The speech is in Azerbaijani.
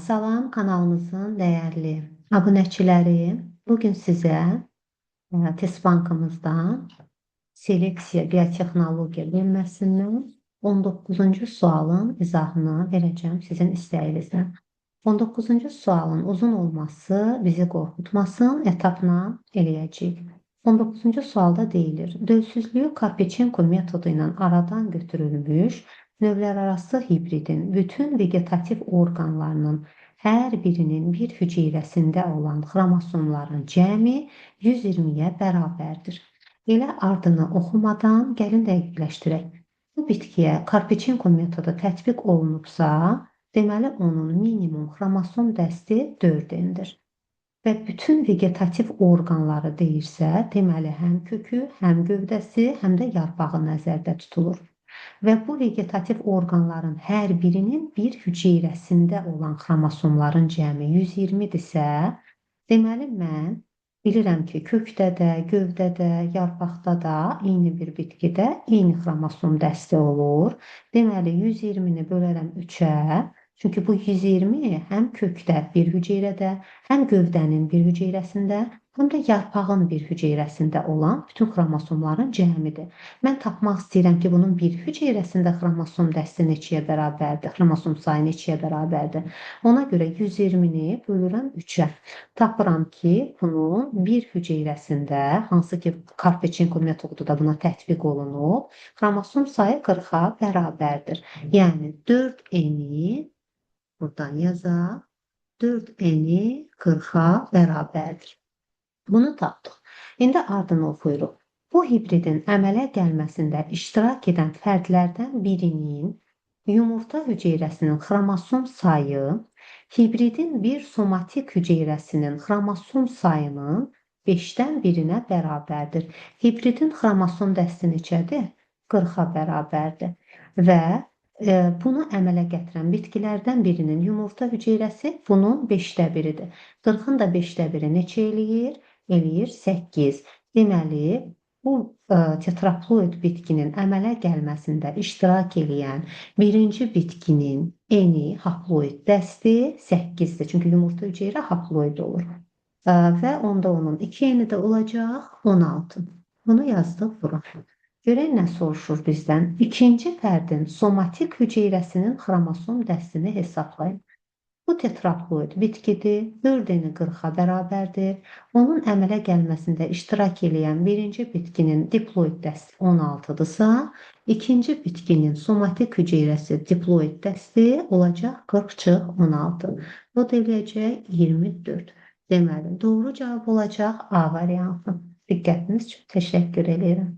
Salam kanalımızın dəyərli abunəçiləri. Bugün sizə test bankımızdan seleksiya biotexnologiya bölməsindən 19-cu sualın izahını verəcəm sizin istəyinizlə. 19-cu sualın uzun olması bizi qorxutmasın, etapla eləyəcəyik. 19-cu sualda deyilir, dölsüzlüyü Karpichenko metodu ilə aradan götürülmüş növlərarası hibridin bütün vegetativ orqanlarının hər birinin bir hüceyrəsində olan xromosomların cəmi 120-yə bərabərdir. Elə ardını oxumadan gəlin dəqiqləşdirək. Bu bitkiyə Karpichenko metodu tətbiq olunubsa, deməli onun minimum xromosom dəsti 4N-dir. Və bütün vegetativ orqanları deyirsə, deməli həm kökü, həm gövdəsi, həm də yarpağı nəzərdə tutulur. Və bu vegetativ orqanların hər birinin bir hüceyrəsində olan xromosomların cəmi 120-dirsə, deməli mən bilirəm ki, kökdə də, gövdədə də, yarpaqda da eyni bir bitkidə eyni xromosom dəsti olur. Deməli 120-ni bölərəm 3-ə. Çünki bu 120 həm kökdə bir hüceyrədə, həm gövdənin bir hüceyrəsində, həm də yarpağın bir hüceyrəsində olan bütün xromosomların cəmidir. Mən tapmaq istəyirəm ki, bunun bir hüceyrəsində xromosom dəsti neçəyə bərabərdir, xromosom sayı neçəyə bərabərdir. Ona görə 120-ni bölürəm 3-ə. Tapıram ki, bunun bir hüceyrəsində, hansı ki Karpichenko metodu da buna tətbiq olunub, xromosom sayı 40-a bərabərdir. Yəni 4N-i buradan yazaq. 4N-i 40-a bərabərdir. Bunu tapdıq. İndi ardını oxuyuruq. Bu hibridin əmələ gəlməsində iştirak edən fərdlərdən birinin yumurta hüceyrəsinin xromosom sayı hibridin bir somatik hüceyrəsinin xromosom sayının 5-dən 1-inə bərabərdir. Hibridin xromosom dəsti neçədir? 40-a bərabərdir. Və bunu əmələ gətirən bitkilərdən birinin yumurta hüceyrəsi bunun 5-də 1-idir. 40-ın da 5-də 1-i neçə eləyir? Eləyir 8. Deməli, bu tetraploid bitkinin əmələ gəlməsində iştirak eləyən birinci bitkinin eni haploid dəsti 8-dir. Çünki yumurta hüceyrə haploid olur. Və onda onun 2 eni də olacaq 16. Bunu yazdıq bura. Görək nə soruşur bizdən. İkinci fərdin somatik hüceyrəsinin xromosom dəstini hesablayın. Bu tetraploid bitkidir. 4N-i 40-a bərabərdir. Onun əmələ gəlməsində iştirak eləyən birinci bitkinin diploid dəsti 16-dırsa, ikinci bitkinin somatik hüceyrəsi diploid dəsti olacaq 40 çıx 16. Bu da eləyəcək 24. Deməli, doğru cavab olacaq A variantı. Diqqətiniz üçün təşəkkür edirəm.